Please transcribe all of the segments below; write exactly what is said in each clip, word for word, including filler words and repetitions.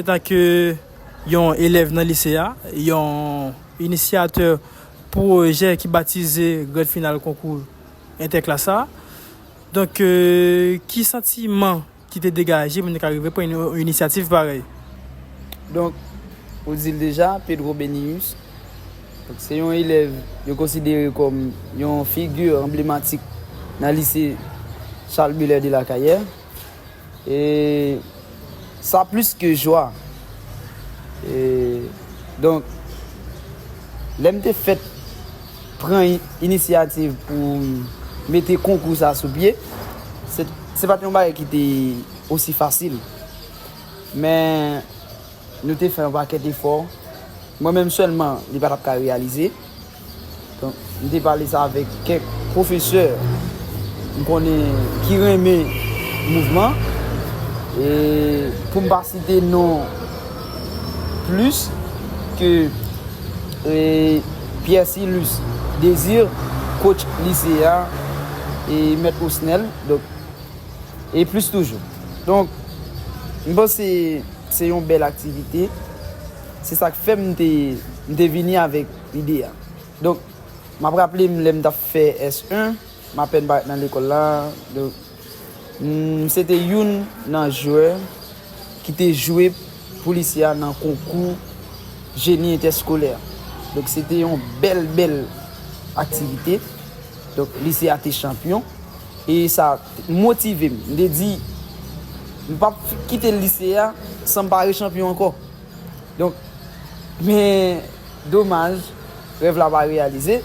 Antanke yon elèv nan lise a, yon inisyatè pwojè ki batize Grand Final konkou entèklas la. Donk, euh, ki santiman ki te degaje pou nou ka rive pran yon inisyativ parèy? Donk, ou di l deja, Pedro Benius. Donk, se yon elèv yo konsidere kòm yon figi anblematik nan lise Charles Belair de Lacaillère. E sa plis ke jwa. E, donk, lè m te fèt pran inisyativ pou mete konkou sa sou pye, se, se pa t yon bagay ki te osi fasil. Men, nou te fè yon pakèt efò. Mwen menm sèlman, li pa t ap ka reyalize. Donk, m te pale sa avèk kèk pwofesè m konnen ki renmen mouvman. E pou m pa site non plis ke e, Pierre Silus Désir, coach lise a, e Mèt Osnel, donk, e plis toujou. Donk, m panse se yon bèl aktivite. Se sa k fè m te, m te vini avèk ide a. Donk, m ap raple m lè m t ap fè S en, m apèn parèt nan lekòl la. Donk, m, se te youn nan jwè ki te jwe pou lise a nan konkou jeni entèskolè. Donk, se te yon bèl, bèl aktivite. Donk, lise a te chanpyon. E sa motive m. M te di, m p ap kite lise a san m pa rechanpyon ankò. Donk, men domaj, rèv la pa reyalize,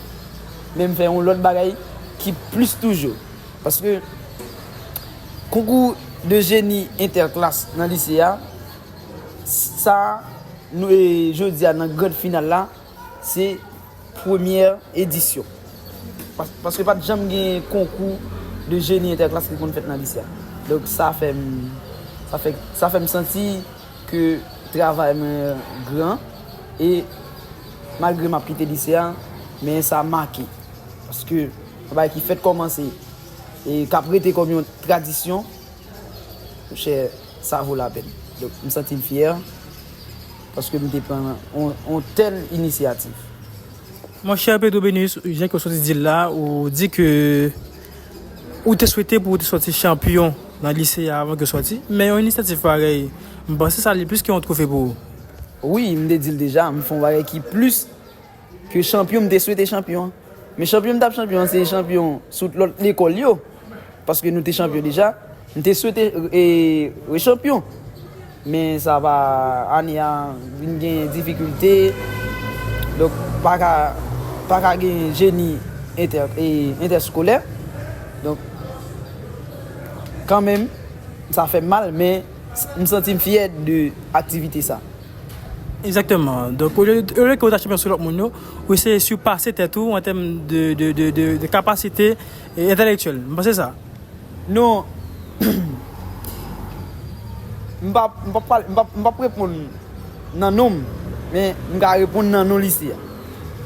men m fè yon lòt bagay ki plis toujou. Paske konkou de jeni entèklas nan lise a, sa nou, e, jodi a nan grand final la, se premyè edisyon. Pas-, paske pa t janm gen konkou de jeni entèklas ki konn fèt nan lise a. Donk, sa fè m, sa fè, sa fè m santi ke travay mwen gran. E malgre m ap kite lise a, men sa make. Paske yon bagay ki fèk kòmanse e k ap rete kòm yon tradisyon, monchè, sa vo lapèn. Donk, m santi m fyè paske m te pran yon, yon tèl inisyativ. Monchè Pedro Benius, jan ke w soti di l la, ou di ke ou te swete pou ou te sòti chanpyon nan lise a avan ke w sòti, men yon inisyativ parèy, m panse sa li plis ke yon twofe pou ou. Wi, m te di l deja, m fè yon bagay ki plis ke chanpyon m te swete chanpyon an. Men chanpyon m t ap chanpyon an, se chanpyon sou lòt lekòl yo. Paske nou te chanpyon deja. M te swete e, rechanpyon. Men sa pa, ane a vin gen difikilte. Donk, pa ka, pa ka gen jeni entè, e, entèskolè. Donk, kanmenm, sa fè m mal, men m santi m fyè de aktivite sa. Egzakteman. Donk, olye, olye ke w ta chanpyon sou lòt moun yo, ou eseye sipase tèt ou an tèm de, de, de, de, de kapasite e, entèlektyèl. M panse sa. Non. M p ap, m p ap pale, m p ap, m p ap reponn nan non m, men m ka reponn nan non lise a.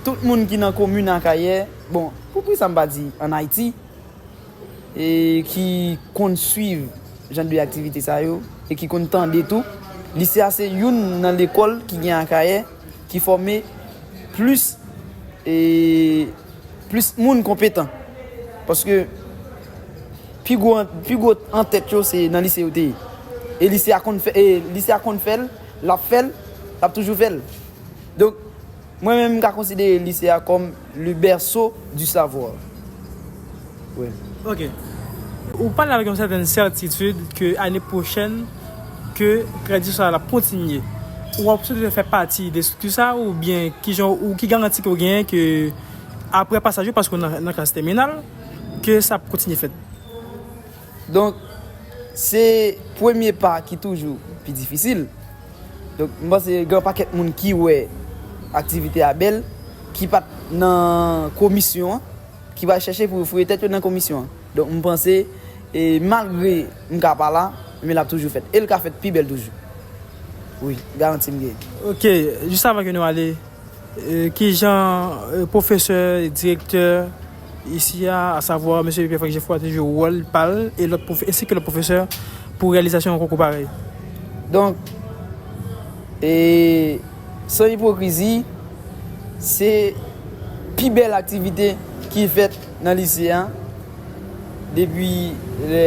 Tout moun ki nan komin Akayè, bon, pou ki sa m pa di ann Ayiti, e ki konn swiv jan de aktivite sa yo, e ki konn tande tou, lise a se youn nan lekòl ki gen Akayè ki fòme plis, e, plis moun konpetan. Paske pi gwo, pi gwo antèt yo se nan lise yo te ye. E lise a konn fè, e lise a konn fè l, l ap fè l, l ap toujou fè l. Donk, mwen menm, m ka konsidere lise a kòm le berceau du savoir. Wi. Ok. Ou pale avèk yon sètèn sètitid ke ane pwochèn, ke tradisyon sa a ap kontinye. Ou ap swete fè pati de estrikti sa a, oubyen kijan, ou ki garanti ke w genyen ke apre pasaj ou, paske w nan, nan klas tèminal, ke sa ap kontinye fèt? Donk, se premye pa ki toujou pi difisil. Donk, m panse gen yon pakèt moun ki wè aktivite a bèl, ki pa t nan komisyon an, ki pral chèche pou yo foure tèt yo nan komisyon an. Donk, m panse, e, malgre m ka pa la, men l ap toujou fèt. E l ka fèt pi bèl toujou. Wi, garanti m genyen. Ok, jis avan ke nou ale, e, kijan, e, pwofesè, direktè isi a, asavwa mesye Pierre Franck Geoffroy te jwe wòl pa l e lòt pwofe-, ensi ke lòt pwofesè pou reyalizasyon yon konkou parèy? Donk, E san ipokrizi, se pi bèl aktivite ki fèt nan lise a depi lè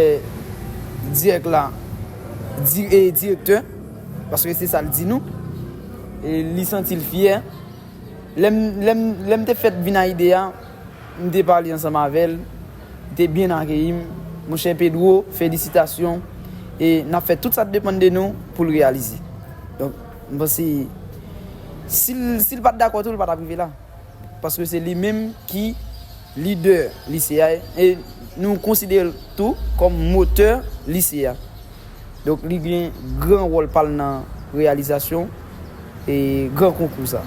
dirèk la, di, e direktè, paske se sa l di nou, e li santi l fyè. Lè m, lè m, lè m te fèt vin a ide a, m te pale ansanm avè l, li te byen akeyi m. Monchè Pedro, felisitasyon. E n ap fè tout sa k depann de nou pou l reyalize. Donk, m panse, si l, si l pa t dakò tou, l pa t ap rive la. Paske se li menm ki lidè lise a, e nou konsidere l tou kòm motè lise a. Donk, li gen gran wòl pa l nan reyalizasyon e gran konkou sa.